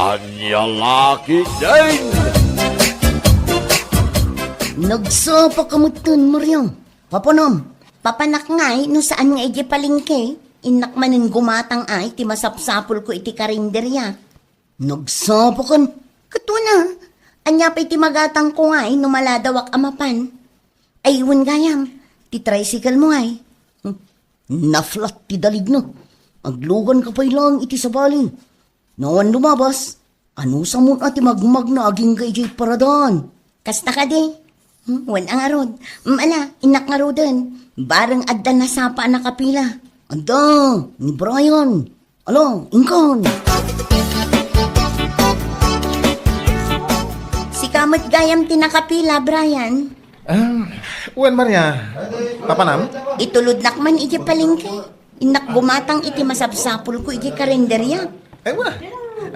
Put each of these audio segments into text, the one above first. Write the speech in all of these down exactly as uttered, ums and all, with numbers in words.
Ania la ketdin? Nagsapa ka metten, Maria. Papanam? Papanak ngay no saan nga idiay palengke, innak manen gumatang ay ti masapsapulko iti karinderia. Nagsapa kan? Ket wen a, ania pay ti magatangko ngay no maladawak a mapan? Ay, wen gayam, ti tricycle mo ngay. Hmm. Naflat ti daligna. Agluganka pay laeng iti sabali. No awan lumabas, anusamon a ti magmagna agingga idiay paradaan? Kasta kadi? Hmm, wen a ngarud. Hmm, ala, innak ngaruden. Bareng adda nasapa a nakapila. Adda, ni Brian. Ala, inkan. Sika met gayam ti nakapila, Brian. Ah, wen, Maria. Papanam? Itulodnak man iti palengke. Innak gumatang iti masapsapulko iti karinderia. Ay, wen a.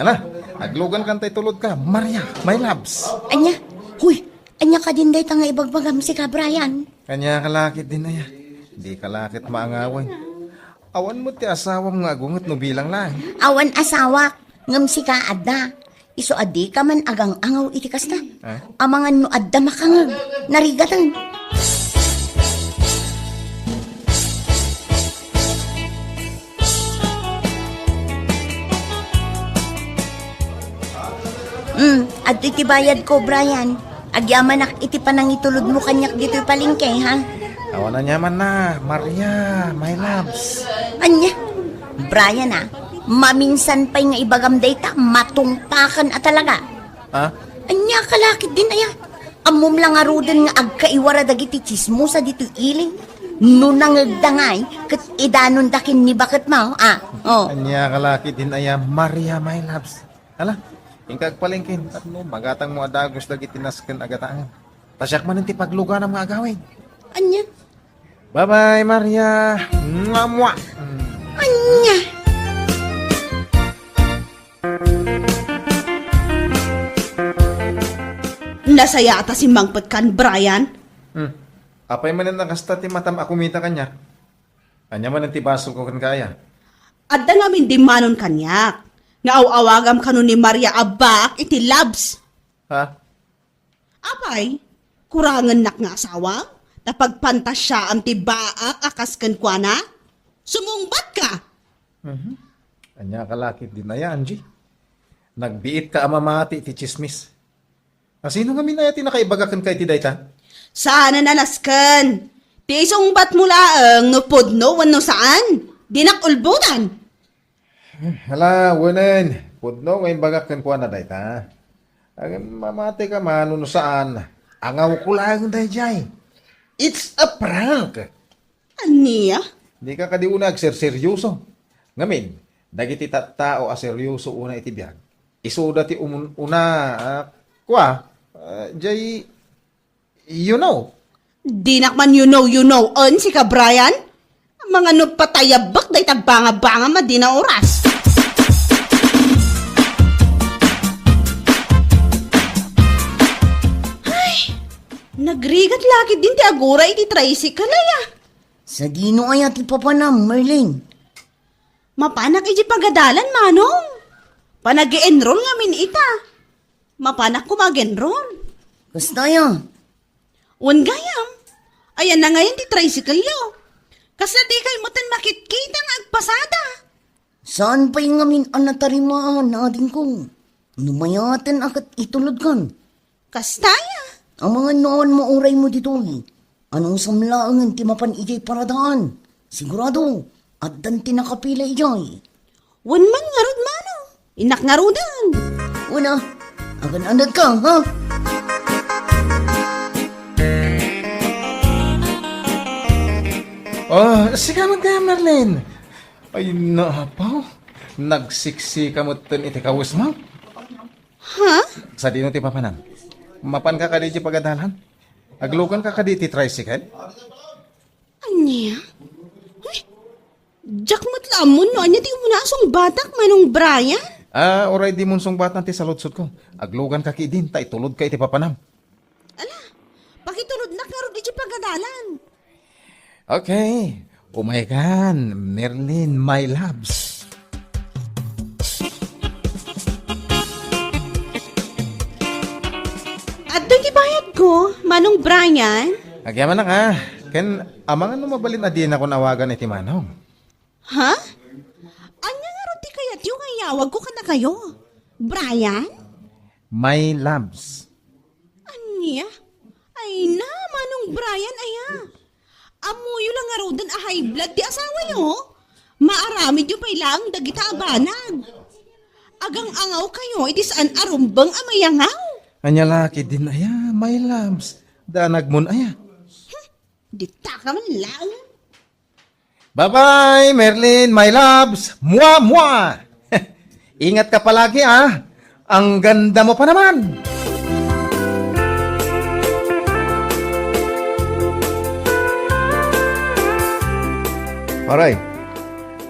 Ala, aglugankan ta itulodka, Maria, my loves. Ania? Huy, ania kadin dayta nga ibagbagam, sika, Brian? Ania ka la ketdin aya? Dika la ket maangawen. Awan met ti asawam nga agunget no bilang laeng. Awan asawak, ngem sika adda. Isu a dika man agang-angaw iti kasta. Ah? Amangan no adda makangeg, narigaten. Hmm, adtoy ti bayadko, Brian. Agyamanak iti panangitulodmo kaniak ditoy palengke, ha? Awan aniamanna, Maria, my loves. Ania? Brian, a, maminsan pay nga ibagam dayta, matungpakan a talaga. Ha? Ania ka la ketdin aya? Ammom la ngaruden nga agkaiwara dagiti tsismosa ditoy ili. No nangegda ngay, ket idanonda ken ni baketmo, a? Oh. Ania ka la ketdin aya, Maria, my loves? Ala, inka agpalengke tapno magatangmo a dagus dagiti nasken a gataengen. Ta siak manen ti pagluganam nga agawid. Ania? Bye-bye, Maria. Mua, mua. Mm. Ania? Nasayaat a simmangpet kan, Brian. Hmm. Apay manen a kasta ti matam a kumita kaniak? Ania manen ti basolko kenka aya? Adda ngamin dimmanon kaniak, nga aw-awagam kano ni Maria a baak iti loves. Ha? Apay, kurangennak nga asawam? Ta pagpantasiaam ti baak a kas kenkuana? Sumungbatka! Mhm. Ania ka la ketdin aya, Angie? Nagbiitka a mamati iti tsismis. A, sino ngamin aya ti nakaibaga kenka iti dayta? Saanen a nasken. Ti isungbatmo laeng no pudno wenno saan. Dinak ulbodan. Ala, wenen, pudno nga imbagak kenkuana dayta. Ngem mamatika man wenno saan, angawko laeng daydiay. It's a prank. Ania? Dika kadi unay agserseryoso. Ngamin, dagiti tattao a seryoso unay iti biag, isuda ti umun-, una, a, kua, a, jay, you know. Dinak man you know, you know, en, sika, Brian? Mangano patay a bek dayta banga-banga madina oras. Ay, nagrigat la ketdin ti agura iti tricycle, aya. Sadino aya ti papanam, Merlin? Mapanak iti pagadalan, Manong. Panag-enroll ngamin ita. Mapanak koma ag-enroll. Kasta aya? Wen gayam. Ayanna ngayen ti tricycle-yo. Kasla dikay metten makitkita nga agpasada. Saan pay ngamin a natarimaan, adingko? No mayaten a ket itulodkan. Kasta aya? Amangan no awan mauraymo ditoy. Anusam laengen ti mapan idiay paradaan. Sigurado, addan ti nakapila idiay. Wen man ngarud, Manong. Innak ngaruden. Wen a, agan-anadka, ha? Oh, sika met kaya, Merlin. Ay, naapaw. Nagsiksika metten iti kawesmo. Ha? Sadino ti papanam? Mapanka kadi iti pagadalan? Agluganka kadi iti tricycle? Ania? Ay, diak met la ammon no ania ti umuna a sungbatak, Manong Brian? Ah, uray dimon sungbatan ti saludsodko. Agluganka ketdin, ta itulodka iti papanam. Ala, pakitulodnak ngarud iti pagadalan. Okay. Umaykan, Merlin, my loves. Oh, Manong Brian? Agyamanak, a. Ken amangan no mabalin a dinakon awagan iti manong. Ha? Ania ngarud ti kayatyo nga iyawagko kadakayo? Brian? My loves. Ania? Ay na, Manong Brian, aya. Ammoyo la ngaruden a high blood ti asawayo. Maaramidyo pay laeng dagita a banag. Agang-angawkayo iti saan a rumbeng a mayangaw. Ania la ketdin aya, my loves? Danagmon aya? Ditaka man laeng. Bye-bye, Merlin, my loves. Mua, mua. Ingat ka palagi, ah. Ang ganda mo pa naman. Pare,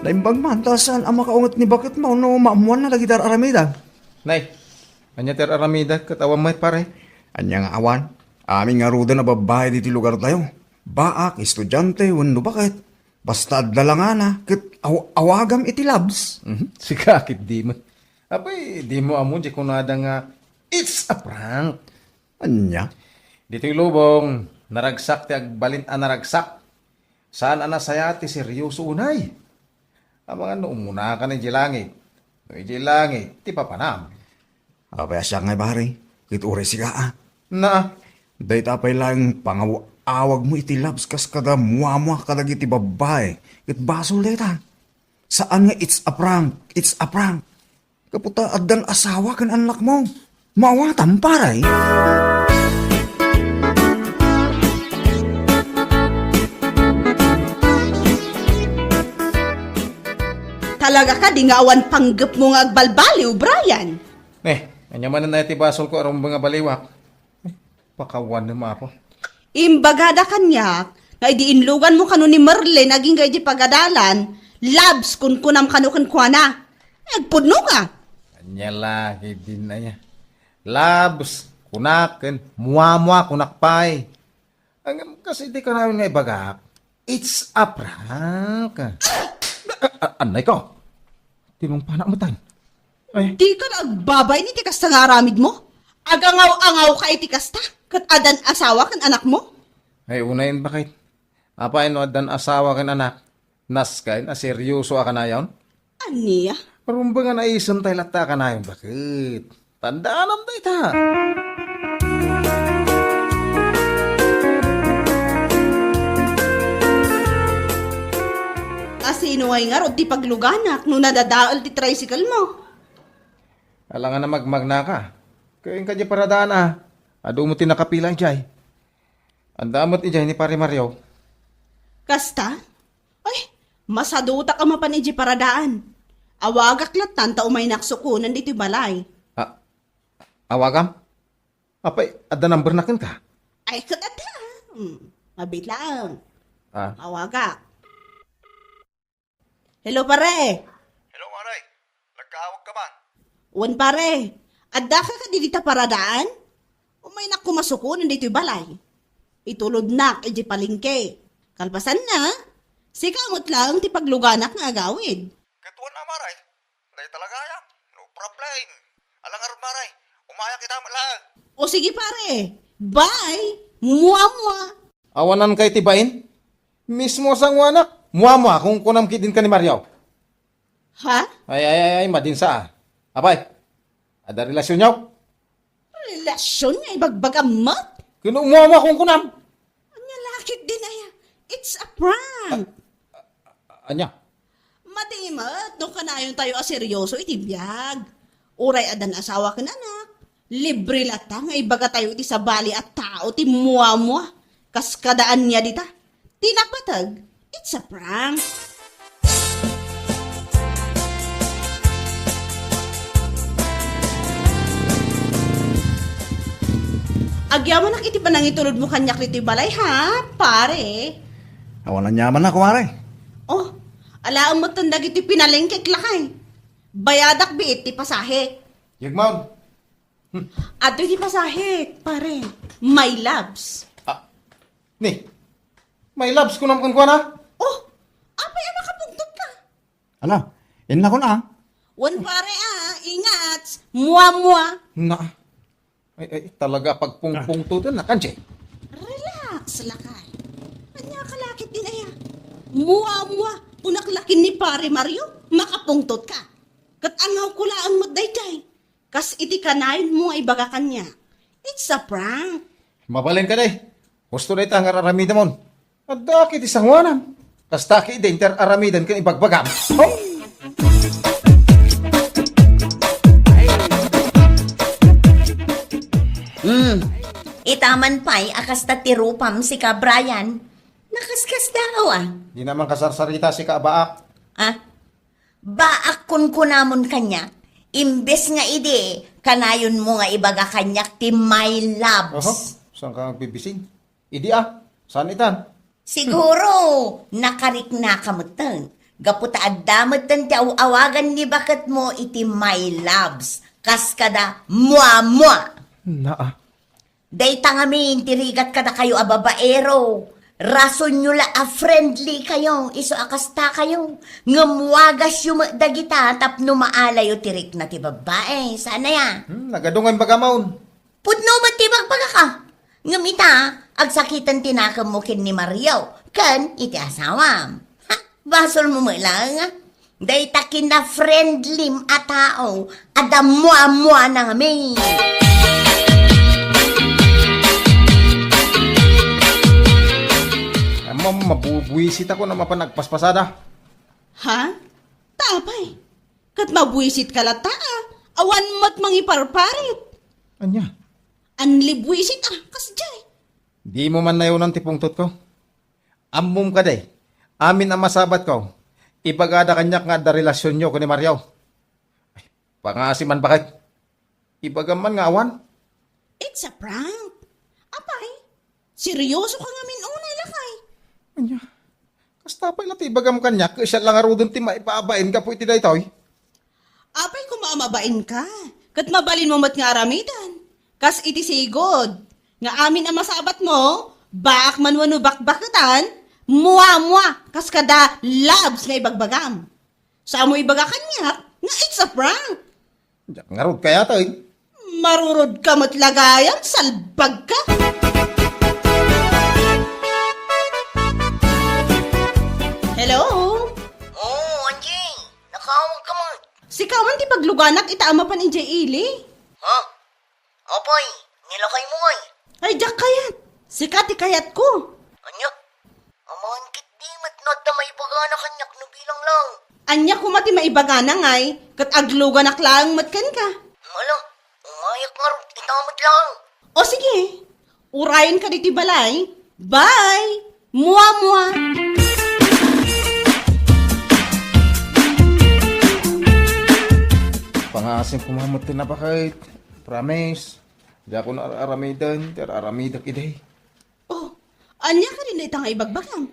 naimbag man, ta saan a makaunget ni baketmo no maamuanna dagiti ar-aramidek? Nay, ania ti ar-aramidek ket awan met, pare? Ania nga awan? Amin ngaruden a babbai ditoy lugartayo. Baak, estudiante, wenno baket. Basta adda langana, ket aw-, awagam iti loves. Mhm. Sika, ketdi met. Apay, dimo ammo diay kunada nga, "It's a prank." Ania? Ditoy lubong, naragsak ti agbalin a naragsak. Saan a nasayaat ti seryoso unay. Amangan no umunakan idiay langit. No idiay langit, ti papanam. Apay a siak ngay, pare, ket uray sika, a. Na, dayta pay laeng pangaw-awagmo iti loves kas kada mua-mua kadagiti babbai, ket basol dayta. Saan nga it's a prank, it's a prank. Gapu ta addan asawa ken annakmo. Maawatam, pare. Talaga kadi nga awan panggepmo nga agbalbaliw, Brian? Eh, ania manen aya ti basolko a rumbeng a baliwak? Eh, pakawanem, Apo. Imbagada kaniak nga idi inluganmo kano ni Merlin agingga idiay pagadalan, loves kunkunam kano kenkuana. Agpudno ka. Ania la ketdin aya? Loves, kunak, ken mua-mua, kunak pay. Ngem kas idi kanayon nga ibagak, it's a prank. A-, a-, anay ko. Tinungpanak metten. Ay. Dika la agbabain iti kasta nga aramidmo? Agangaw-angaw ka iti kasta, ket addan asawa ken anakmo? Ay, unayen, baket. Apay no addan asawa ken anak? Naskayen a seryoso a kanayon? Ania? Rumbengan a isentay latta a kanayon, baket. Tandaanam dayta. Asino ngay ngarud ti pagluganak no nadadael ti tricycle mo? Alangan a magmagnaka. Ken kadi paradaan a. Adu mo ti nakapila idiay. Adda met idiay ni Pare Mario. Kasta? Ay, masadutak a mapan idiay paradaan. Awagak lattan ta umaynak sukonen ditoy balay. A-, awagam? Apay, adda number na kenka? Ay, ket adda. Hmm, mabit laeng. Ah. Awagak. Hello, pare. Hello, pare. Nagkaawag ka man? Wen, pare. Adda ka kadi dita paradaan? Umaynak koma sukonen ditoy balay. Itulodnak idiay palengke. Kalpasanna, sika met laeng ti pagluganak nga agawid. Ket wen a, pare. Dayta la gayam. No problem. Ala ngarud, pare. Umayak ita met laeng. O sige, pare. Bye. Mua-mua. Awanan kay ti bain? Mismo a sanguanak, mua-mua, kunkunam ketdin ka ni Mario. Ha? Ay, ay, ay, ay, madinsa, a. Apay, adda relasionyo? Relasion nga ibagbagam met? Ken mua-mua, kunkunam. Ania la ketdin aya? It's a prank. Ania? Madi met no kanayontayo a seryoso iti biag. Uray addan asawa ken anak, libre latta nga ibagatayo iti sabali a tao ti mua-mua. Kas kada ania dita? Ti napateg, it's a prank. Agyamanak iti panangitulodmo kaniak ditoy balay, ha, pare? Awan aniamanna, kumare. Oh, alaem metten dagiti pinalengkek, lakay. Bayadak biit ti pasahek. Yegmon. Hmm. Adtoy ti pasahek, pare. My loves. Ah, ni, my loves, kunam kenkuana? Oh, apay a makapungtot ka? Ala, inna kuna. Wen, pare, a, ingat. Mua-mua. Na. Ay, ay, talaga pagpungpungtoten na, Kanjay. Relax, lakay. Ania ka lakit din aya? Mua-mua, kunak lakin ni Pare Mario, makapungtot ka. Ket angaw ko laeng met daydiay. Kas iti kanayon mo nga ibaga kaniak. It's a prank. Mabalin ka, day. Husto dayta nga ar-aramidemon. Adda ket ti sanguanam. Kasta ket idi inter aramiden ken ibagbagam. Oh! Hmm. Itaman pay a kasta ti rupam, sika, Brian. Nakaskasdaaw, ah. Di naman kasarsarita, sika, baak. Ah? Baak kunkunamon kaniak, imbes nga idi, kanayon mo nga ibaga kaniak ti my loves. Oho, saan ka agbibisin? Idi, ah, saan itan? Siguro, nakariknaka metten. Gapu ta adda metten ti aw-awagan ni baketmo iti my loves. Kas kada mua-mua. Naa. Dayta ngamin ti rigat kadakayo a babaero. Rasonyo la a friendly kayo, isu a kasta kayo. Ngem wagasyo met dagita tapno maalayo ti rikna ti babbai. Saan aya? Hmm, nagadu nga imbagam, aun. Pudno met ti bagbagaka. Ngem ita, agsakiten ti nakemmo ken ni Mario, ken iti asawam. Ha, basolmo met laeng, ah. Dayta kinafriendlim a tao, adda mua-muana ngamin. Ammom, mabubuisit ako no mapan agpaspasada. Ha? Ta apay? Ket mabuisitka latta, ah. Awan met mangiparparit. Ania? Anli buisit, ah, kasdiay. Dimo man nayonan ti pungtotko. Ammom kadi, amin a masabatko, ibagada kaniak nga adda relasionyo ken ni Mario. Ay, pangngaasim man baket. Ibagam man nga awan. It's a prank. Apay, seryoso ka ngamin unay, lakay. Ania? Kasta pay la ti ibagam kaniak, ket siak la ngaruden ti maibabain gapu iti daytoy. Apay koma a mabain ka, ket mabalinmo met nga aramiden. Kas iti sigud, nga amin a masabatmo, baak man wenno bakbaketan, mua-mua, kas kada loves nga ibagbagam. Saanmo ibaga kaniak nga it's a prank. Diak ngarud kayat, eh. Marurod ka met la gayam, salbag ka. Hello? Oh, Angie, nakaawag ka met. Sika man ti pagluganak ita a mapan idiay ili. Ha? Apay, ni lakaymo ay. Ay, diak kayat. Sika ti kayatko. Ania? Amangan ketdi met no adda maibagana kaniak no bilang lang. Ania koma ti maibagana ngay, ket agluganak laeng met kenka. Ala, umayak ngarud ita met lang. O sige, urayenka ditoy balay. Bye! Mua-mua! Pangngaasim koma met ti nabaket. Promise. Diakon ar-aramiden, ti ar-aramidek idi. Oh, ania kadi dayta nga ibagbagam?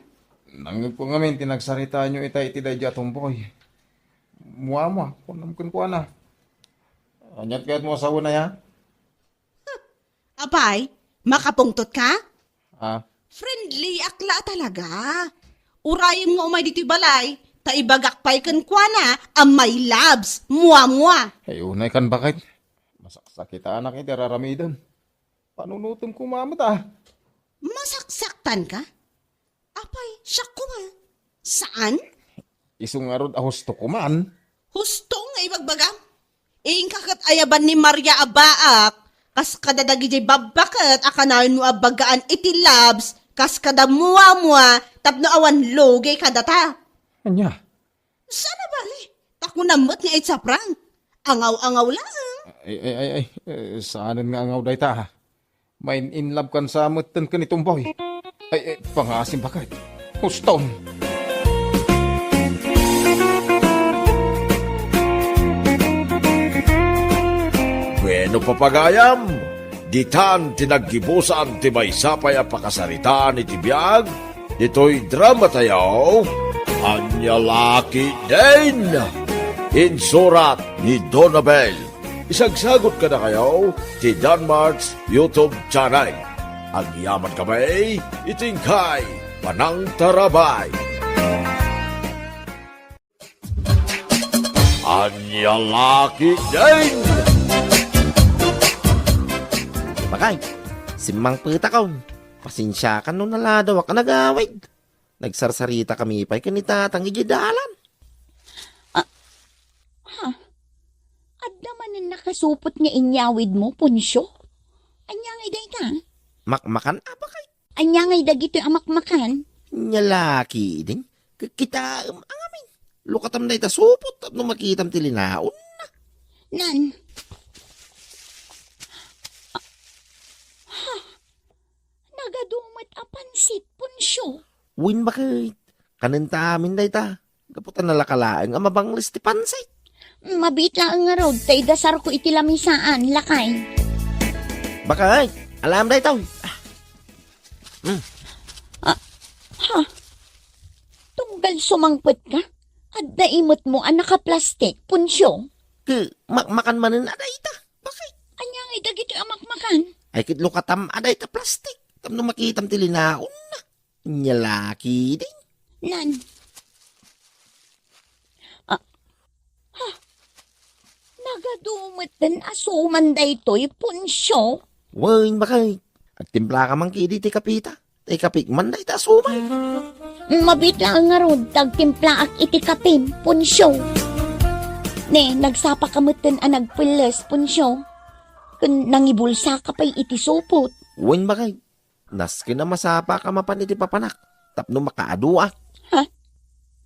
Nangngegko ngamin ti nagsaritaanyo ita iti daydiay a tomboy. Mua-mua, kunam kenkuana. Ania ti kayatmo a sawen aya? Apay, makapungtot ka? Ah. Friendly ak la talaga. Urayem nga umay ditoy balay, ta ibagak pay kenkuana a my loves, mua-mua. Ay, unay kan baket. Masaksakitanak iti ar-aramiden. Panunotem koma met, ah. Masaksaktan ka? Apay, siak koma. Saan? Isu ngarud a husto koman. Husto nga ibagbagam? Inka ket ayaban ni Maria a baak, kas kadadagidiay babbaket a kanayon mo a bagaan iti loves, kas kada mua-mua, tapno awan lugi kadata. Ania? Saan a bali? Ta kunam met nga it's a prank. Angaw-angaw laeng. Ay, ay, ay, ay. Eh, saanen nga angaw dayta, ha? Main-in love kan sa metten ken ni Tomboy. Ay, ay, pangngaasim baket. Hustom. Bueno, papagayam, ditan ti naggibusan ti maysa pay a pakasaritaan iti biag ditoy drama tayo, Ania La Ketdin. Insurat ni Donabel. Isagsagut kadakayo ti Danmart's YouTube channel. Agyamankami iti inkay panangtarabay. Ania La Ketdin. Bakay, simmangpetakon. Pasensiakan no naladawak a nagawid. Nagsarsaritakami pay ken ni Tatang idiay dalan. Ah, ha? Adda manen nakasupot nga inyawidmo, Poncio? Ania ngay dayta? Makmakan a, bakay. Ania ngay dagitoy a makmakan? Nia la ketdin. Kikitaem a ngamin. Lukatam dayta supot tapno makitam ti linaonna. Nan. Ah, ha? Nagadu met a pansit, Poncio. Wen, bakay. Kanenta amin dayta. Gapu ta nalaka laeng a mabangles ti pansit. Mabiit laeng ngarud ta idasarko iti lamisaan, lakay. Bakay, alaem daytoy. Ah. Hmm. Ah, ha? Tunggal sumangpetka? Adda imetmo a nakaplastik, Poncio? Ket makmakan manen a dayta. Bakay. Ania ngay dagitoy a makmakan? Ay, ket lukatam a dayta plastik. Tapno makitam ti linaonna. Nia la ketdin. Nan. Ah, ha? Nagadu metten a suman daytoy, Poncio? Wen, bakay. Agtimplaka man ketdi ti kapita. Tay kapik man dayta a suman. Mabiit laeng ngarud ta agtimplaak iti kapim, Poncio. Ne, nagsapaka metten a nagpelles, Poncio. Ken nangibulsaka pay iti supot. Wen, bakay. Nasken a masapaka mapan iti papanak tapno makaaduak. Ha?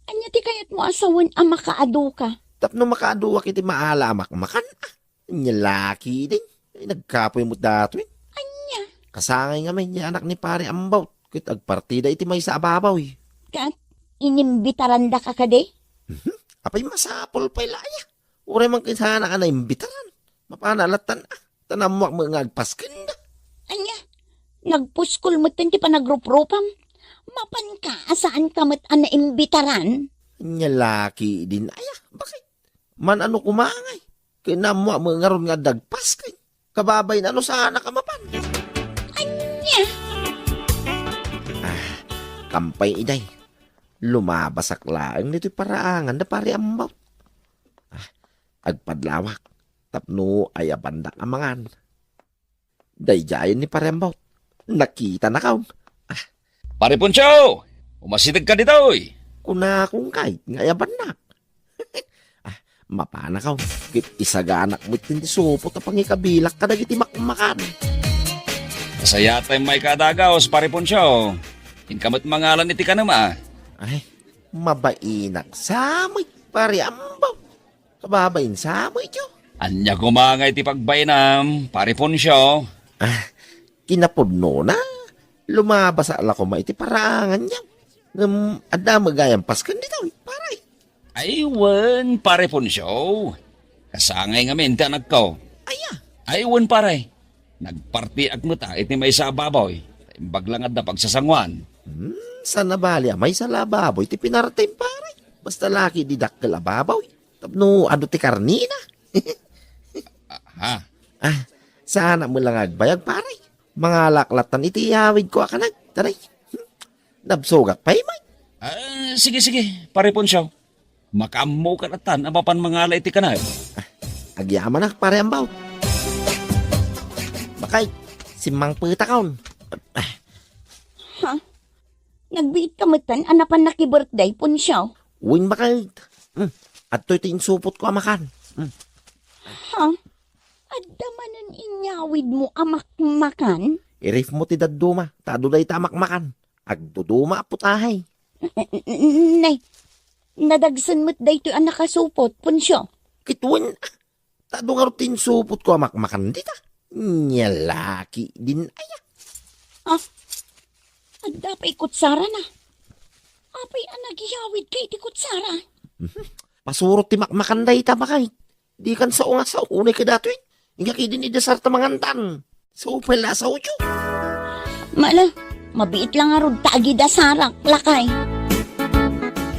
Ania ti kayatmo a sawen a makaaduka? Tapno makaaduak iti maala a makmakan. Ah, nia la ketdin. Ay, nagkapoy met datoy. Ania? Kasangay ngamin ti anak ni Pare Ambaw ket agpartida iti maysa a baboy. Ket inimbitarandaka kadi? Mhm. Apay, masapul pay la aya. Uray man ket saanak a naimbitaran. Mapana lattan, ah. Ta nammuak met nga agpaskenda. Ania? Nagpuskol metten ti panagruprupam. Mapanka a saanka met a naimbitaran? Nia la ketdin aya. Bakay? Man-ano koma ngay? Ket nammuak met ngarud nga adda agpasken. Kababain a no saanak a mapan. Ania? Ah, kampay idiay. Lumabasak laeng ditoy paraangan da Pare Ambaw. Ah, agpadlawak tapno ayabandak a mangan. Daydiayen ni Pare Ambaw. Nakitanakon. Ah. Pare Poncio, umasidegka ditoy. Kunakon kay nga ayabannak. Ah, mapanakaw. Ket isaganak met ti supot a pangikabilak kadagiti makmakan. Kasayatay maikadagaos, Pare Poncio. Inka met mangalan iti kanema. Ay, mabainak sa met, Pare Ambaw. Kababain sa met, yo. Ania koma ngay ti pagbainam, Pare Poncio? Ah, kinapudnona, lumabasa la koma iti paraangan, yo. Ngem adda met gayam pasken ditoy, pare. Ay, wen, Pare Poncio. Kasangay ngamin ti anakko. Aya? Ay, wen, pare. Nagpartiak met a iti maysa a baboy. Imbag la nga adda pagsasangoan. Hmm, saan a bali a maysa la a baboy ti pinartim, pare. Basta la ketdi dakkel a baboy. Tapno adu ti karnina. Ah, ha? Ah, saanak met la nga agbayag, pare. Mangalak lattan iti iyawidko a kanag. Taray. Hmm. Nabsogak pay met. Ah, sige, sige, Pare Poncio. Makaammoka lattan a mapan mangala iti kanag. Ah, agyamanak, Pare Ambaw. Bakay, simmangpetakon. Ah. Ha? Nagbiitka metten a napan naki-birthday, Poncio? Wen, bakay. Hmm, adtoy ti insupotko a makan. Hmm. Ha? Adda manen inyawidmo a makmakan? Irifmo ti dadduma, ta adu dayta a makmakan. Agduduma a putahe. N-, n-, n-, nay, nadagsen met daytoy a nakasupot, Poncio. Ket wen, ta adu ngarud ti insupotko a makmakan dita. Nia la ketdin aya. Ah, adda pay kutsarana. Apay a nagyawidka iti kutsara? Mhm. Pasurot ti makmakan dayta, bakay. Dikan sao nga sao, unay kadatoy. Inka ketdin idasarta mangantan. Sao pay la a saoyo. Mala, mabiit la ngarud ta agidasarak, lakay.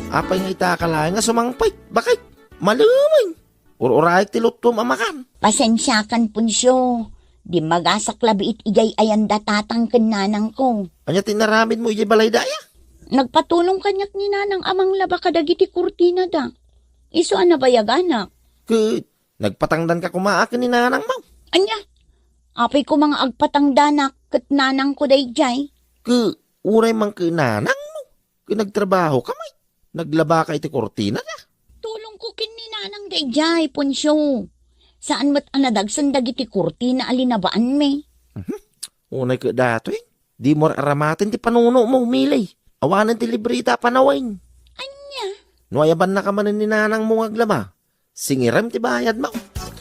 Apay nga ita ka laeng nga sumangpet, bakay? Malumen. Ur-urayek ti luttom a makan. Pasensiakan, Poncio. Dimmagasak labi iti idiay ayan da tatang ken nanangko. Ania ti inaramidmo idiay balayda aya? Nagpatulong kaniak ni nanang a manglaba kadagiti kurtinada. Isu a nabayaganak. Ket nagpatangdanka koma a ken ni nanangmo? Ania? Apay koma nga agpatangdanak ket nanangko daydiay. Ket uray man ket nanangmo, ket nagtrabahoka met. Naglabaka iti kurtinada. Tulongko ken ni nanang daydiay, Poncio. Saan met a nadagsen dagiti kurtina a linabaanmi. Mhm. Unay ket datoy, dimo ar-aramaten ti panunomo, Milay. Awanen ti libreta a panawen. Ania? No ayabannaka manen ni nanangmo nga aglaba, singirem ti bayadmo.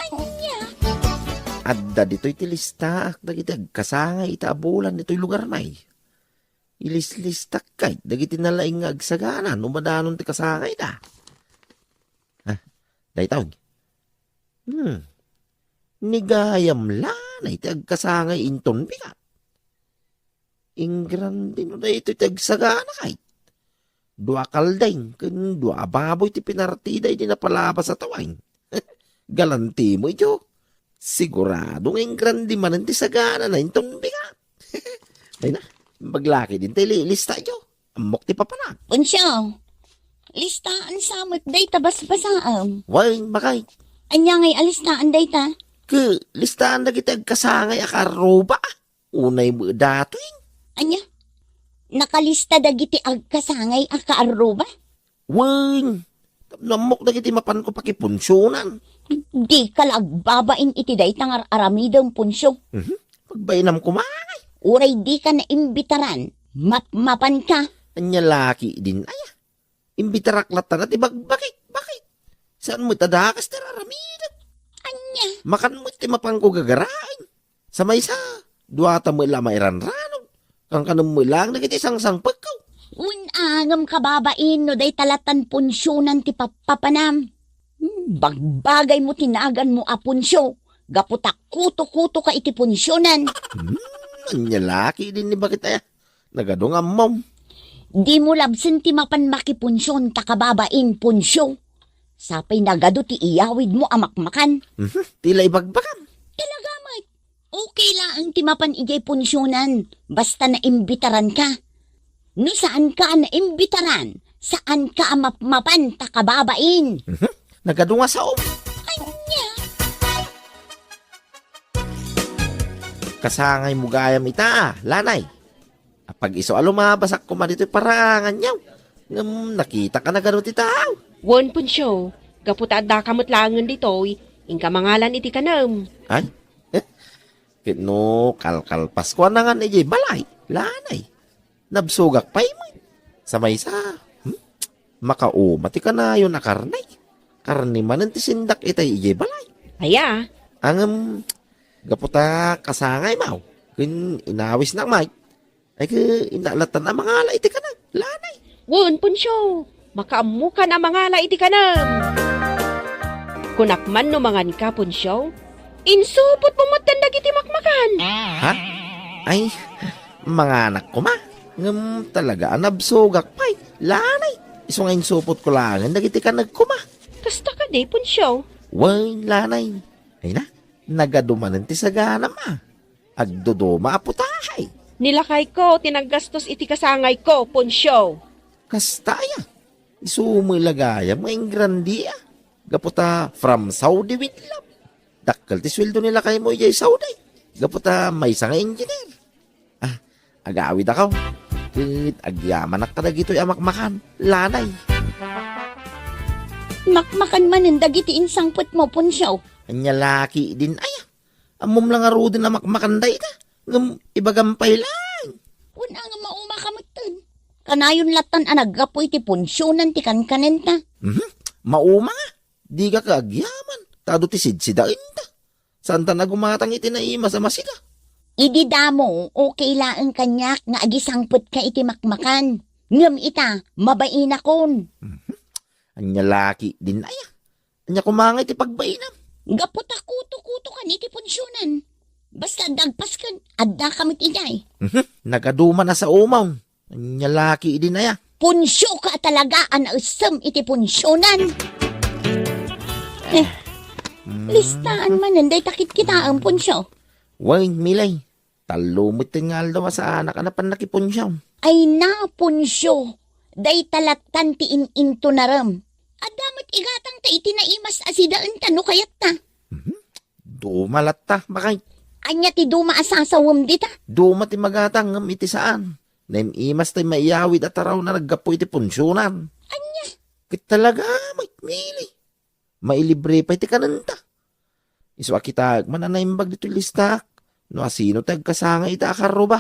Ania? Adda ditoy ti listaak dagiti agkasangay ita a bulan ditoy lugarmi. Ilislistak kay dagiti nalaing nga agsagana no madanon ti kasangayda. Ah, daytoy. Hmm. Ni gayam lanay ti agkasangay inton bigat. Ingrandi no daytoy ti agsagana kay. Dua kalding ken dua a baboy ti pinartida idi napalabas a tawen. Galantimo idiay. Sigurado nga ingrandi manen ti saganana inton bigat. Ay na, imbag la ketdin ti lista idiay. Ammok ti papanak. Poncio, listaan sa met dayta basbasaem. Wen, bakay. Ania ngay a listaan dayta? Ket listaan dagiti agkasangay a kaarruba. Unay met datoy. Ania? Nakalista dagiti agkasangay a kaarruba? Wen, tapno ammok dagiti mapanko pakipunsionan. Dika la agbabain iti dayta nga ar-aramidem, Poncio. Mhm. Pagbainam koma. Uray dika naimbitaran, mapmapanka. Ania la ketdin aya? Imbitarak latta ti bagbakik, bakit? Saan met a dakas ti ar-aramidek? Ania? Makan met ti mapanko gagaraen. Sa maysa, duata met la mairanranog. Kankanem met laeng dagiti sangsangpekko. Wen a, ngem kababain no dayta lattan punsionan ti pappapanam. Hmm, bagbagaymo ti naganmo a Poncio, gapu ta kuto-kutoka iti punsionan. Hmm, ania la ketdin ni bakit aya? Nagadu nga ammom. Dimo labsen ti mapan makipunsion ta kababain, Poncio. Sapay nagadu ti iyawidmo a makmakan. Mhm, ti la ibagbagam. Talaga met. Okay laeng ti mapan idiay punsionan, basta naimbitaranka. No saanka a naimbitaran, saanka a mapmapan ta kababain. Mhm, nagadu nga saom. Ania? Kasangaymo gayam ita, lanay. Apag-isu a lumabasak koma ditoy paraanganyo. Ngem nakitaka nagadu ti tao. Wen, Poncio, gapu ta addaka met laengen ditoy, inka mangalan iti kanem. Ay? Ket no kalkalpasko a nangan idiay balay, lanay. Nabsogak pay met. Sa maysa, hmm? Makauma ti kanayon a karne. Karne manen ti sindak itay idiay balay. Aya? Ngem, gapu ta kasangaymo, ken inawisnak met. Ay, ket innak lattan a mangala iti kanem, lanay. Wen, Poncio, makaammokan a mangala iti kanem. Kunak man no manganka, Poncio, insupotmo metten dagiti makmakan. Ha? Ay, manganak koma. Ngem talaga a nabsogak pay, lanay. Isu nga insupotko laengen dagiti kanek koma. Kasta kadi, Poncio? Wen, lanay. Ay na, nagadu manen ti saganam a. Agduduma a putahe. Ni lakayko ti naggastos iti kasangayko, Poncio. Kasta aya? Isu met la gayam nga ingrandi a. Gapu ta from Saudi with love. Dakkel ti sueldo ni lakaymo idiay Saudi. Gapu ta maysa nga engineer. Ah, agawidakaw. Ket agyamanak kadagitoy a makmakan, lanay. Makmakan manen dagiti insangpetmo, Poncio. Ania la ketdin aya? Ammom la ngaruden a makmakan dayta, ngem ibagam pay laeng. Wen a, ngem maumaka metten. Kanayon lattan a naggapu iti punsionan ti kankanenta. Mhm. Mauma nga. Dika ket agyaman, ta adu ti sidsidaenta. Saanta a gumatang iti naimas a masida. Idi damo, okay laeng kaniak nga agisangpetka iti makmakan. Ngem ita, mabainakon. Mhm. Ania la ketdin aya? Ania koma nga iti pagbainam? Gapu ta kuto-kutokan iti punsionan. Basta dagpasken, addaka met idiay. Mhm. Nagadu man a saomo. Ania la ketdin aya? Ponsioka a talaga a naessem iti punsionan. Eh, mm, listaan manen dayta kitkitaem, Poncio. Wen, Milay. Tallo metten nga aldaw a saanak a napan nakipunsion. Ay na, Poncio, dayta lattan ti in-intonarem. Adda met igatangta iti naimas a sidaenta no kayatta. Mhm. Duma latta, bakay. Ania ti duma a sasawem dita? Duma ti magatang ngem iti saan. Naim-imas tay maiyawid a taraw na naggapu iti punsionan. Ania? Ket talaga met, Mili. Mailibre pay ti kanenta. Isu a kitaek man a naimbag ditoy listak no asino ti agkasangay ita a karruba.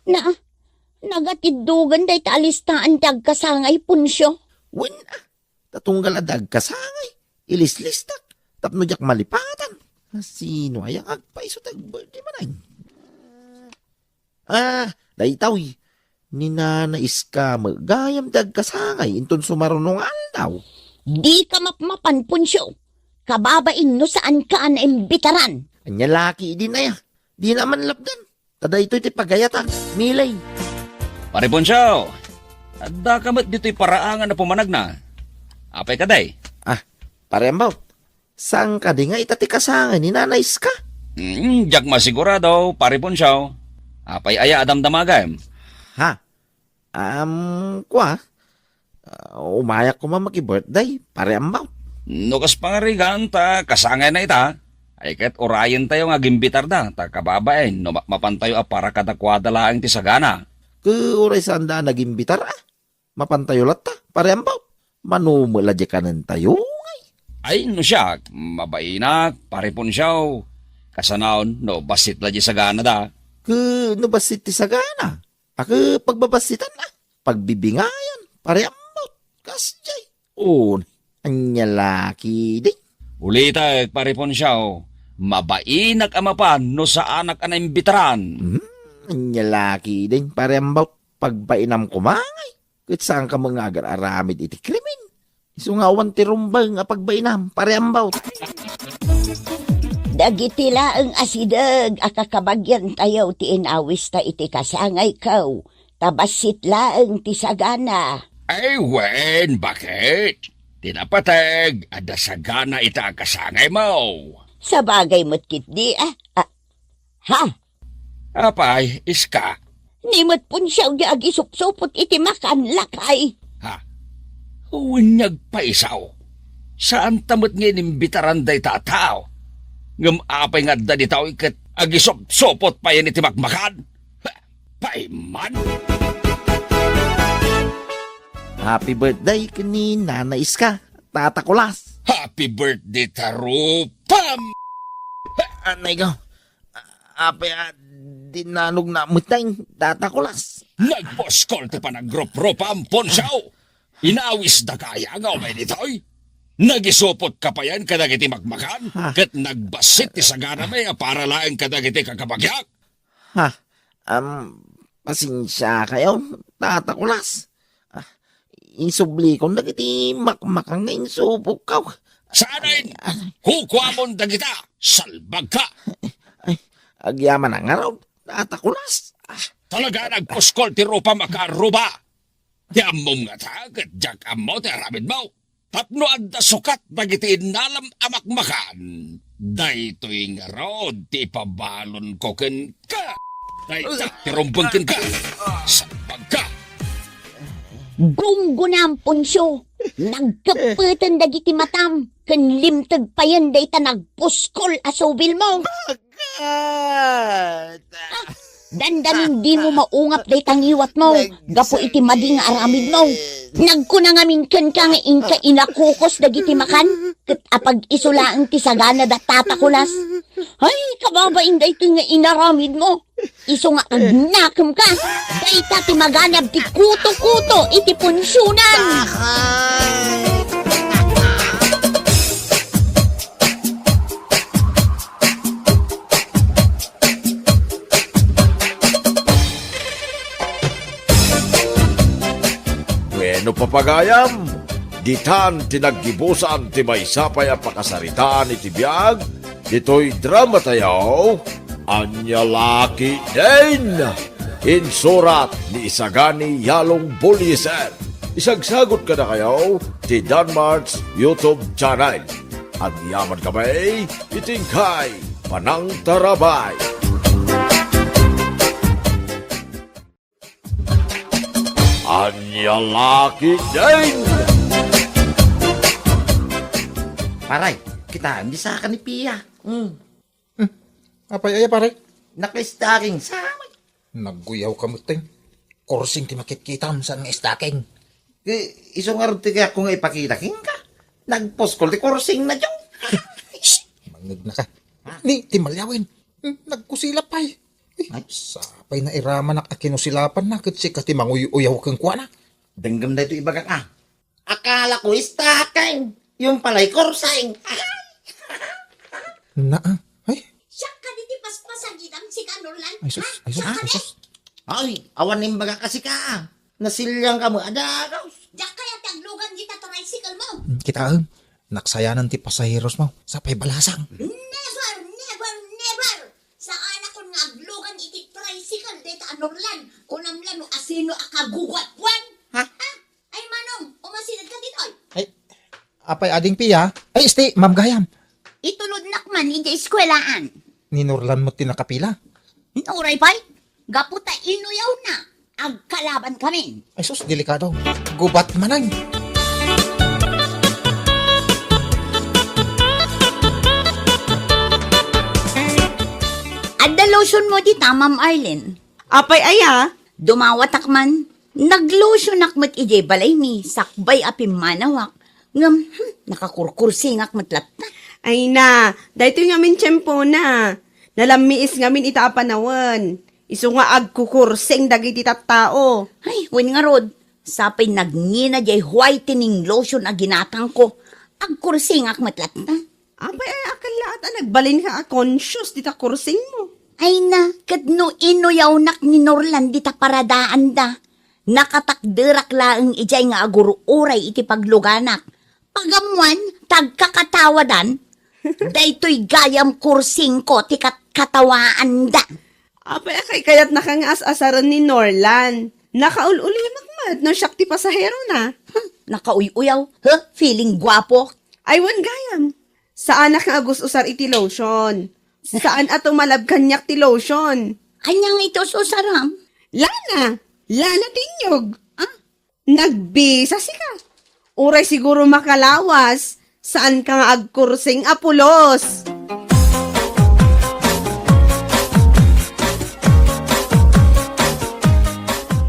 Na, nagatiddogan dayta a listaan ti agkasangay, Ponsio. Wen a, ta tunggal adda agkasangay, ilislistak, tapno diak malipatan. Asino aya nga agpaiso ti agbirthday manen? Ah, daytoy. Ni Nana Iska met gayam ti agkasangay inton sumaruno nga aldaw. Dika mapmapan, Ponsio. Kababain no saanka a naimbitaran. Ania la ketdin aya? Dina man lapdan. Ta daytoy ti pagayatak, Mili. Pare Ponsio, addaka met ditoy paraangan a pumanagna. Apay kadi? Ah, Pare Ambaw, saan kadi nga ita ti kasangay ni Nana Iska? Hmm, diak masigurado, Pare Ponsio. Apay aya a damdamagem? Ha? Am, kua? Ah, umayak koma maki-birthday, Pare Ambaw. No kas pangarigan ta kasangayna ita, ay ket urayentayo nga agimbitarda, ta kababain no ma-, mapantayo a para kadakuada laeng ti sagana. Ket uray saanda a nagimbitar, ah. Mapantayo latta, Pare Ambaw. Mano met la diay kanentayo, ngay? Ay, no siak, mabainak, Pare Ponsio. Kasanaon no bassit la diay saganada. Ket no bassit ti sagana? A, ket pagbabasitan la, pagbibingayan, Pare Ambaw. Kasdiay. On, ania la ketdin? Ulitek, Pare Ponsio, mabainak a mapan no saanak a naimbitaran. Hmm, ania la ketdin, Pare Ambaw? Pagbainam koma ngay, ket saanka met nga agar-aramid iti krimen. Isu nga awan ti rumbeng a pagbainam, Pare Ambaw. Dagiti laeng a sideg a kakabagiantayo ti inawista iti kasangayko, ta bassit laeng ti sagana. Ay wen, bakit? Ti napateg, adda sagana ita a kasangaymo. Sabagay met ketdi, ah, ah, ha? Apay, Iska? Ni met Ponsio diay agisupsupot iti makan, lakay. Ha? Wen nga agpaiso. Saanta met nga inimbitaran dayta a tao. Ngem apay nga adda ditoy ket agisupsupot payen iti makmakan? Ha, paiman! Happy birthday ken ni Nana Iska, Tata Kulas. Happy birthday, Tarupam! Anay ko. Apay a dinanogna met tay, Tata Kulas? Nagpuskol ti panagruprupam, Ponsio! Inawisdaka aya nga umay ditoy? Nagisupotka payen kadagiti makmakan, Ah. ket nagbassit ti saganami a para laeng kadagiti kakabagiak. Ha? Am, pasensiakayo, Tata Kulas. Ah, insublikon dagiti makmakan nga insupokko. Saanen! Ay, ay. Kukuamon dagita! Salbagka! Ay, agyamanak ngarud, Tata Kulas. Ah. Talaga nagpuskol ti rupam a kaarruba! Ti ammom ngata, ket diak ammo ti aramidmo. Tapno adda sukat dagiti innalam a makmakan, daytoy ngarud ti ipabalonko kenka. Dayta ti rumbeng kenka. Salbagka. Gunggonam, Ponsio. Nagkeppeten dagiti matam, ken limteg payen dayta nagpuskol a subilmo. Kat! Ah, dandanin dimo maungap dayta ngiwatmo, gapu iti madi nga aramidmo. Nagkuna ngamin kenka nga inka inakukos dagiti makan, ket apag-iso laeng ti saganada, Tata Kulas. Ay, kababain daytoy nga inaramidmo. Isu nga agnakemka, dayta ti maganab ti kuto-kuto iti punsionan. Bueno, papagayam, ditan ti naggibusan ti maysa pay a pakasaritaan iti biag ditoy dramatayo, Ania La Ketdin. Insurat ni Isagani Yalong Buliser. Isagsagut kadakayo ti Danmart's YouTube channel. Agyaman kami iti inkay panangtarabay. Ania La Ketdin. Pare, kitaem ti saka ni Pia. Hmm. Hmm. Apay aya, pare? Naka-stocking sa. Nagguyawka metten. Kursing ti makitkitam, saan nga stocking. Ti, isu ngarud ti kayatko nga ipakita kenka. Nagpuskol ti kursingna, Jong. Shh! Mangngegnaka. Ni, ti malyawen. Hmm, nagkusilap pay. Eh, ay, sapay nairamanak a kinusilapanna ket sika ti manguy-uyaw kenkuana. Denggem daytoy ibagak, a. Akala ko stocking. Yung pala'y kursing. Na, ah, ay. Siak kadi ti paspasagidam sika, Norlan. Ay, sus, ha? Ay, sus, siak ay, kadi? Sus. Ay, awan imbagak a sika. Nasilianka met a dagus. Diak kayat ti aglugan dita tricycle mo. Hmm, kitaem. Naksayanan ti pasaheros mo. Sapay balasang. Never, never, never! Saanakon nga aglugan iti tricycle dayta a Norlan. Kunam la no asino a kaguguatwan. Ha? Ha? Ay, Manong, umasideg ka ditoy. Ay, apay ading Pia? Ay, isti, Ma'am Gayam. Itulodnak man iti eskuelaan. Ni Norlan met ti nakapila. Uray pay, gapu ta inuyawna, agkalaban kami. Ay sus, delikado. Gubat manen. Adda lotion mo dita, Ma'am Arlene? Apay aya? Dumawatak man. Naglotionak met idiay balaymi, sakbay a pimmanawak. Ngem, hmm, nakakurkursingak met latta. Ay na, daytoy ngamin tiempona. Nalammiis ngamin ita a panawen. Isu nga agkukursing dagiti tattao. Ay, wen ngarud, sapay nagngina diay whitening lotion a ginatangko. Agkursingak met latta. Apay, ay, akan laat a nagbalinka a conscious dita kursingmo? Ay na, ket no inuyawnak ni Norlan dita paradaanda, nakatakderak laeng idiay nga agur-uray iti pagluganak. Pagammuan, tagkakatawadan, daytoy gayam kursingko ti kat-, katawaanda. Apay, a kaykayatnaka nga as-asaren ni Norlan? Nakaul-ulimek met no siak ti pasaherona. Hmm, nakauy-uyaw. Huh? Feeling guapo. Ay, wen gayam. Saanak nga agus-usar iti lotion. Saan a tumalab kaniak ti lotion. Ania nga iti us-usaram? Lana. Lana ti inyog. Ah? Nagbisa sika. Uray siguro makalawas. Saanka nga agkursing a pulos.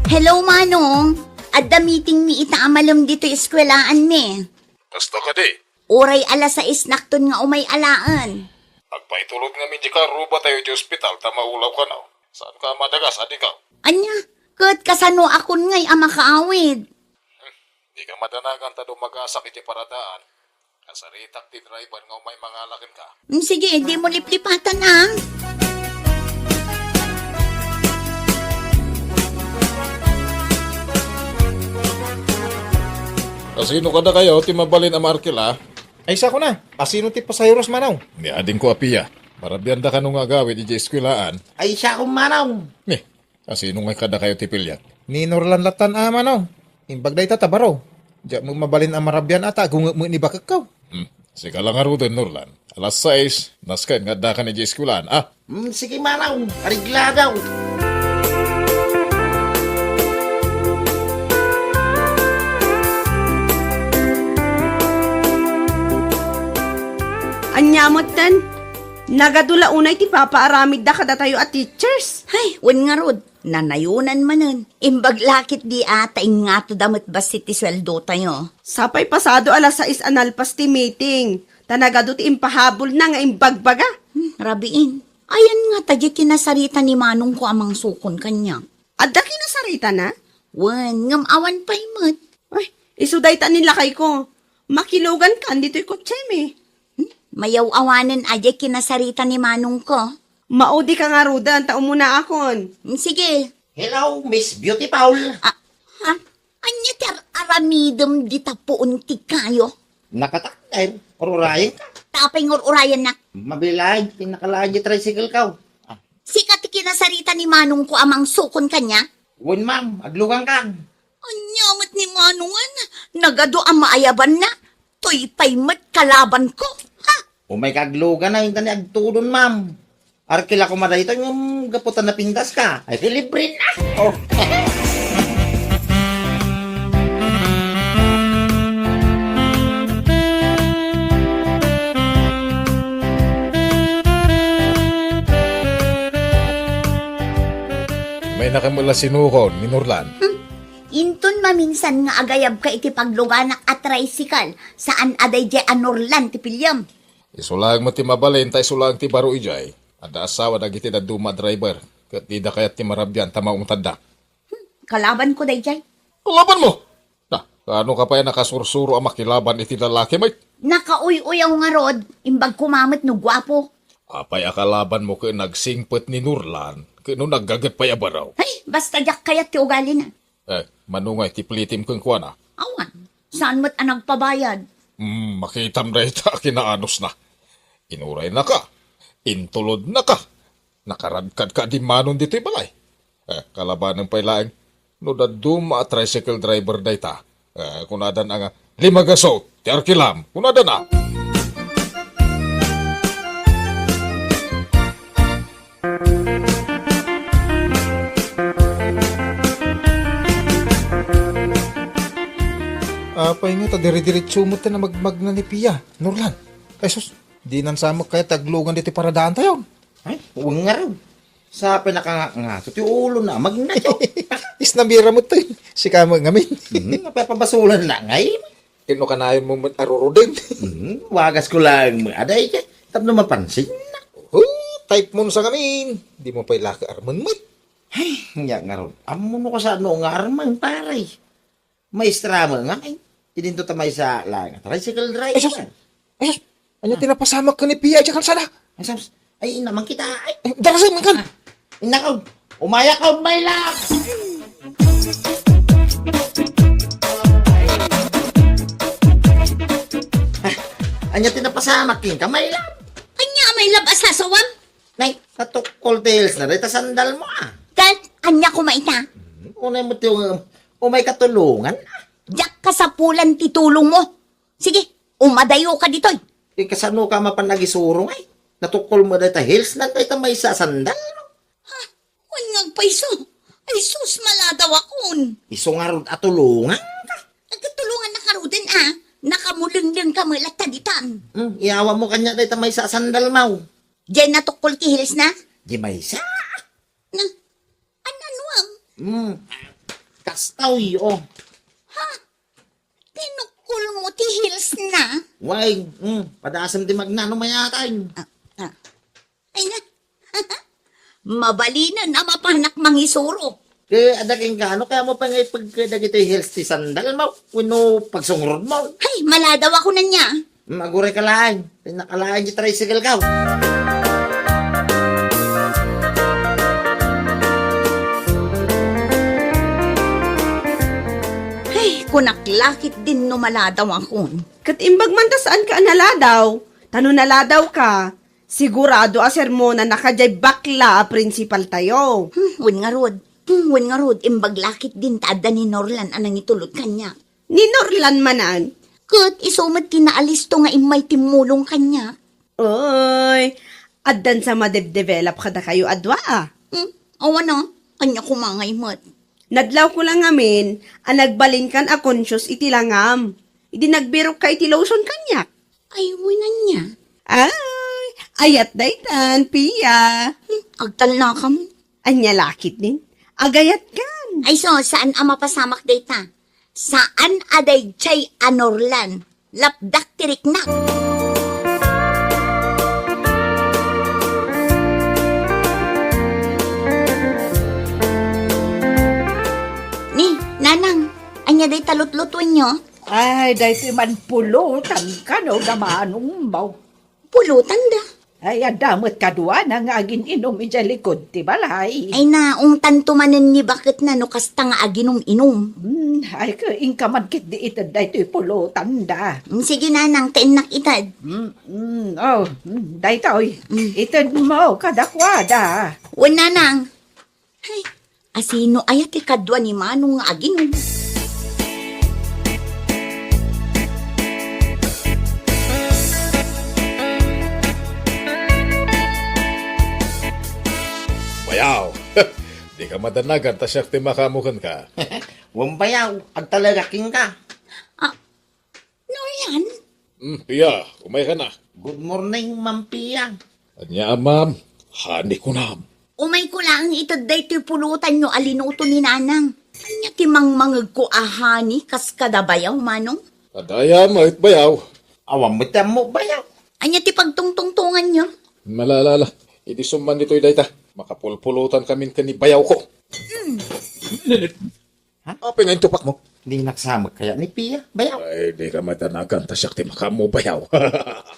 Hello, Manong. Adda meeting mi ita a malem ditoy eskuelaan mi. Kasta kadi? Uray alas sais nakton nga umay alaen. Agpaitulod ngamin dika, ruba tayo iti ospital ta maulaw kano. Saan ka madagas, adikaw? Ania, ket kasano akon ngay a makaawid? Hmm, di ka madanagan ta dumagasak iti paradaan. Kasaritak ti driver nga umay mangala kenka. Mm, sige, di mo liplipatan, ah. Asino kadakayo ti mabalin a maarkila? Ay, sako na. Asino ti pasaheros, Manong? Ni adingko a Pia. Marabianda kano nga agawid idiay eskuelaan? Ay, sako, Manong. Ni, asino ngay kadakayo ti piliak? Ni Norlan lattan a, Manong. Imbag dayta ta baro. Diak met mabalin a marabian a ta agunget met ni bakekko. Hmm. Sika la ngaruden, Norlan. Alas sais, nasken nga addakan idiay eskuelaan, a? Hmm, sige, Manong. Areglado. Ania metten? Nagadu la unay ti papaaramidda kadatayo a teachers. Hay, wen ngarud. Nanayonan manen. Imbag la ketdi a ta ingngatoda met bassit ti sueldotayo. Sapay pasado alas sais a nalpas ti meeting, ta nagadu ti impahabulna nga imbagbaga. Hmm, rabiin. Ayan ngata diay kinasarita ni manongko a mangsukon kaniak? Adda kinasaritana? Wen, ngem awan pay met. Ay, isu dayta ni lakayko. Makilugankan ditoy kotsemi. Hmm? Mayaw-awanen a diay kinasarita ni manongko. Maudika ngaruden ta umunaakon. Hmm, sige. Hello, Miss Beautiful. Ah, ha? Ania ti ar-aramidem dita puon ti kayo? Nakatakder, ururayenka. Tapay nga ururayennak. Mabilay, ti nakalaag ti tricycle ko. Ah. Sika ti kinasarita ni manongko a mangsukon kaniak? Wen, ma'am, aglugankan. Ania met ni manongen? Nagadu a maayabanna. Toy pay met kalabanko. Ha? Umayka aglugan a, inta ni agtudon, ma'am. Arkila koma daytoy ngem gapu ta napindaska. Ay, ti libre na. Oh. Nakam-, la sinukon ni Norlan. Hmm. Inton maminsan nga agayabka iti pagluganak a tricycle, saan a daydiay a Norlan ti piliem. Isu laeng met ti mabalin, ta isu laeng ti baro idiay. Adda asawa dagiti dadduma a driver, ket dida kayat ti marabian ta maungtadda. Hmm, kalabanko daydiay. Kalabanmo? Na, kaano ka pay a nakasursuro a makilaban iti lalaki met? Nakauy-uyaw ngarud, imbag koma met no guapo. Apay a kalabanmo ket nagsingpet ni Norlan, ket no naggaget pay a baro? Ay, basta diak kayat ti ugalina. Eh, mano ngay ti plitim kenkuana? Awan, saan met a nagpabayad? Hmm, makitam dayta a kinaanusna. Inuraynaka, intulodnaka, nakaradkadka a dimmanon ditoy balay. Eh, kalabanen pay laeng, no dadduma a tricycle driver dayta, eh, kunadan a nga, "Lima gaso, ti arkilam," kunadan a. Apay nga ta dire-diretso met ti namagmagna ni Pia, Norlan? Ay sus, dinan sa met kayat ti aglugan ditoy paradaantayo. Ay, wen ngarud. Sa pinakangakngato ti ulona, magnayo. Isnabira met toy. Sika met ngamin. Hmm, napapabasulanna ngay. Inno kanayon mo met a ruruden. Hmm, wagas ko laeng met. Aday, tapno mapansin. Oh, type mo sa ngamin. Di mo pay laka armen met. Ay, nya ngarud. Ammo no kasano nga armen, pare. Maestra met ngay. Idinto ta maysa laeng a tricycle driver. Ay, sus! Ay, sus! Anya ti napasamak ken ni Pia idiay kalsada? Ay, sus! Ay, ina man kita. Ay, ay, darasem man kan! Ah, ina ka! Umaya ka, my love! Ah, anya ti napasamak kenka, my love? Anya, my love, a sasawam? Nay, natukkol ti heels na dayta sandal mo, ah. Ket anya koma ita? Hmm, unay mo ti, um, umay katulongan, ah. Diak kasapulan ti tulong mo. Sige, umadayo ka ditoy. Eh, kasano ka mapan nagisuro, ay? Natukkol mo dayta heels na dayta maysa a sandal mo. Ha? Wen nga agpayso. Ay sus, maladaw akon. Isu ngarud a tulongan ka. Agtulongan na ka ruden, ah. Nakamulengleng ka met latta ditan. Hmm, iyawa mo kanya dayta maysa a sandal mo. Diay natukkol ti heels na? Di maysa. Na, an-, ano ang? Hmm, kastoy, oh. Ha? Tinukkol mo ti heels na? Way, hmm, padasem ti magnano mayatan. Ah, ah. Ay na. Mabalinen a mapanak mangisuro. Ket adda kenka, no kayatmo pay nga ipegka dagiti heels ti sandal mo, wenno pagsungrod mo? Hay, maladaw ako na niya. Mm, aguray ka laeng. Pinakalaeng ti tricycle ka. Hay, kunak lakit din no maladaw akon. Ket imbag man ta saan ka a naladaw. Ta no naladaw ka, sigurado a sermonanaka diay bakla a prinsipal tayo. Hmm, wen ngarud. Hmm, wen ngarud, imbag lakit din ta adda ni Norlan a nangitulod kaniak. Ni Norlan manen? Ket isu met ti naalisto nga immay timmulong kaniak. Oy, addan sa madebdevelop kadakayo a dua, ah. Hmm, awan a, ania koma ngay met. Nadlawko la ngamin a nagbalinkan a conscious iti langam. Idi nagbirokka iti lotion kaniak. Ay, wen ania? Ay, ayat daytan, Pia. Hmm, agtalnakam. Ania lakit din? Agayatkan. Ay, so, saan a mapasamak dayta? Saan a daydiay a Norlan? Lapdak ti riknak. Ni, Nanang, ania dayta lutlutuenyo? Ay, daytoy man pulutan kano da manong mo. Pulutan da? Ay, adda met kaduana nga agin-inum idiay likud ti balay. Ay, naungtanto manen ni baketna no kasta nga aginum-inum. Hmm, ay, ke, inka man ketdi ited daytoy pulutan da. Hmm, sige, Nanang, ta innak ited. Hmm, hmm, oh, hmm, daytoy. Hmm. Ited mo kadakuada. Wen, Nanang. Hay, asino aya ti kadua ni Manong nga aginum? Bayaw! Dika madanagan ta siak ti makaammo kenka. Wen bayaw, agtalek kenka. Ah, Norlan? Hmm, Pia, umayka na. Good morning, Ma'am Pia. Ania, ma'am? Honey kunam. Umayko laeng ited daytoy pulotanyo a linuto ni Nanang. Ania ti mangmangegko a honey kas kada bayaw, Manong? Adda aya met bayaw. Awan met ti ammo bayaw. Ania ti pagtungtungtonganyo? Malala, idi summan ditoy dayta, makapulpulotan kamin ken ni bayawko. Hmm. Ha? Apay nga intupak mo? Dinak samek kaya ni Pia, bayaw? Ay, di ka matanagan, ta siak ti makaammo bayaw.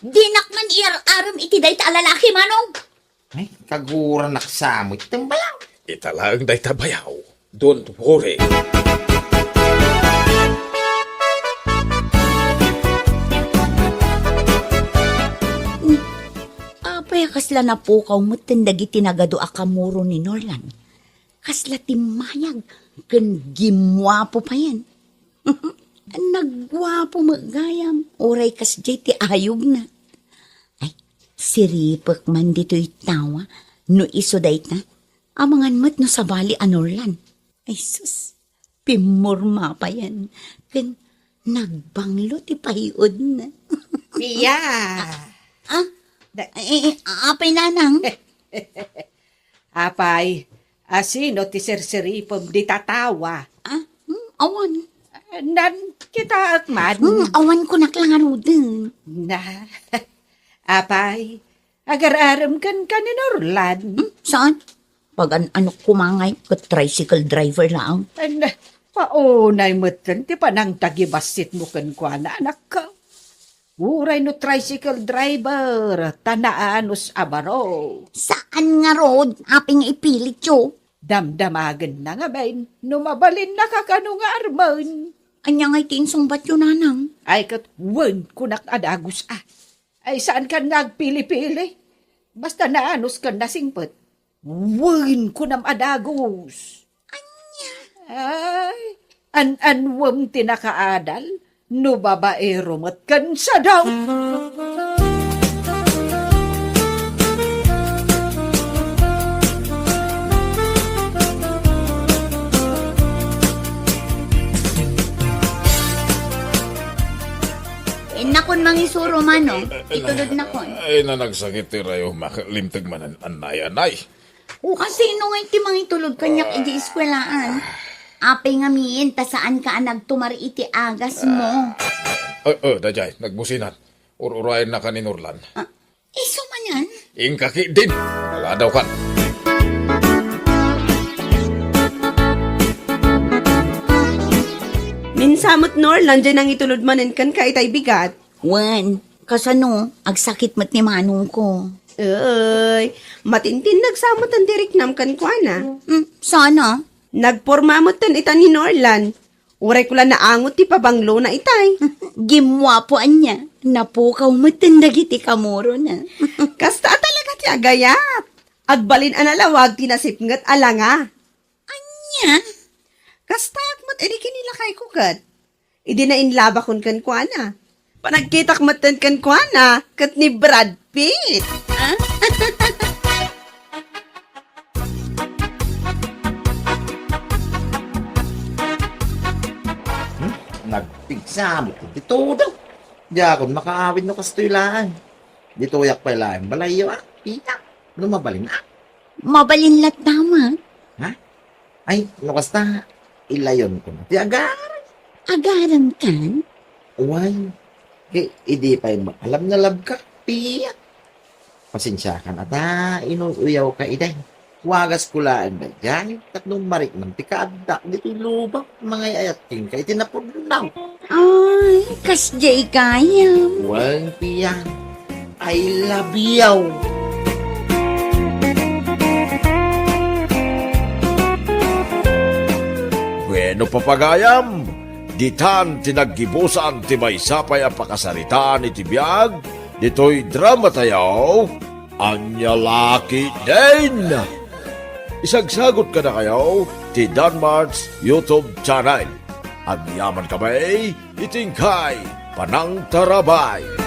Dinak man iyar-arem iti dayta a lalaki, Manong. Ay, kaguranak samek ti bayaw. Ita laeng dayta bayaw. Don't worry. Apay a kasla napukaw metten dagiti nagadu a kamuro ni Norlan? Kasla timmayag ken gimmuapo payen. Nagguapo met gayam, uray kasdiay ti ayogna. Ay, siripek man ditoy tawa no isu dayta. Amangan met no sabali a Norlan. Ay sus, pimmurma payen ken nagbanglo ti pay-odna. Pia! Ah? Da- Eh, eh, apay, Nanang? Apay, asino ti sirsiripem dita tawa? Ah, hmm, awan. Nan, kitaek man. Hmm, awan, kunak la ngaruden. Na, apay, agar-arem kenka ni Norlan? Hmm, saan? Pagan-anok koma ngay ket tricycle driver laeng. An, paunay metten ti panangtagibassit mo kenkuana, anakko. Uray no tricycle driver, ta naanus a baro. Saan ngarud, apay nga ipilityo? Damdamagenna ngamin no mabalinnaka kano nga armen. Ania ngay ti insungbatyo, Nanang? Ay, ket wen, kunak a dagus a. Ay, saankan nga agpili-pili. Basta naanus ken nasingpet. Wen, kunam a dagus. Ania? Ay, an-anwem ti nakaadal, no babaero met ken sadaw. Innakon mangisuro, Manong. Itulodnakon. Ay, nanagsakit ti rayo, mak-, limteg manen, anay, anay. O, kasino ngay ti mangitulod kaniak idi eskuelaan? Apay ngamin, ta saanka a nagtumar iti agasmo? Ah, eh, eh, daydiay, nagbusinan. Ur-urayennaka ni Norlan. Ah, isu manen? Inka ketdin. Maladaw kan. Minsan met, Norlan, diay nangitulod manen kenka itay bigat. Wen, kasano, agsakit met ni manongko. Ay, matintinnag sa metten ti riknam kenkuana. Hmm, sana. Nagporma metten ita ni Norlan. Uray ko la naangot ti pabanglona itay. Gimmuapo ania, napukaw metten dagiti kamurona. Kasta a talaga ti agayat. Agbalin a nalawag ti nasipnget a langa. Ania? Kastaak met idi kinilakayko ket. Idi nainlabakon kenkuana. Panagkitak metten kenkuana ket ni Brad Pitt. Ah? Hmm? Nagpigsa met ti todo. Diakon makaawid no kastoy laeng. Ditoyak pay laeng balayyo, ah. Pia, no mabalin, ah. Mabalin latta met. Ha? Ay, no kasta, ilayonko na ti agarem. Agarem kan? Wen, ket idi pay maalam nga labka, Pia. Pasensiakan a ta inuy-uyawka iday. Wagasko laeng daydiay tapno mariknam ti kaaddak ditoy lubak. Mangay-ayat kenka iti napudno. Ay, kasdiay gayam. Wen, Pia. I love you. Bueno, papagayam, ditan ti naggibusan ti maysa pay a pakasaritaan iti biag ditoy dramatayo, Ania La Ketdin. Isagsagot kadakayo ti Danmart's YouTube channel. Agyamankami iti inkay panangtarabay.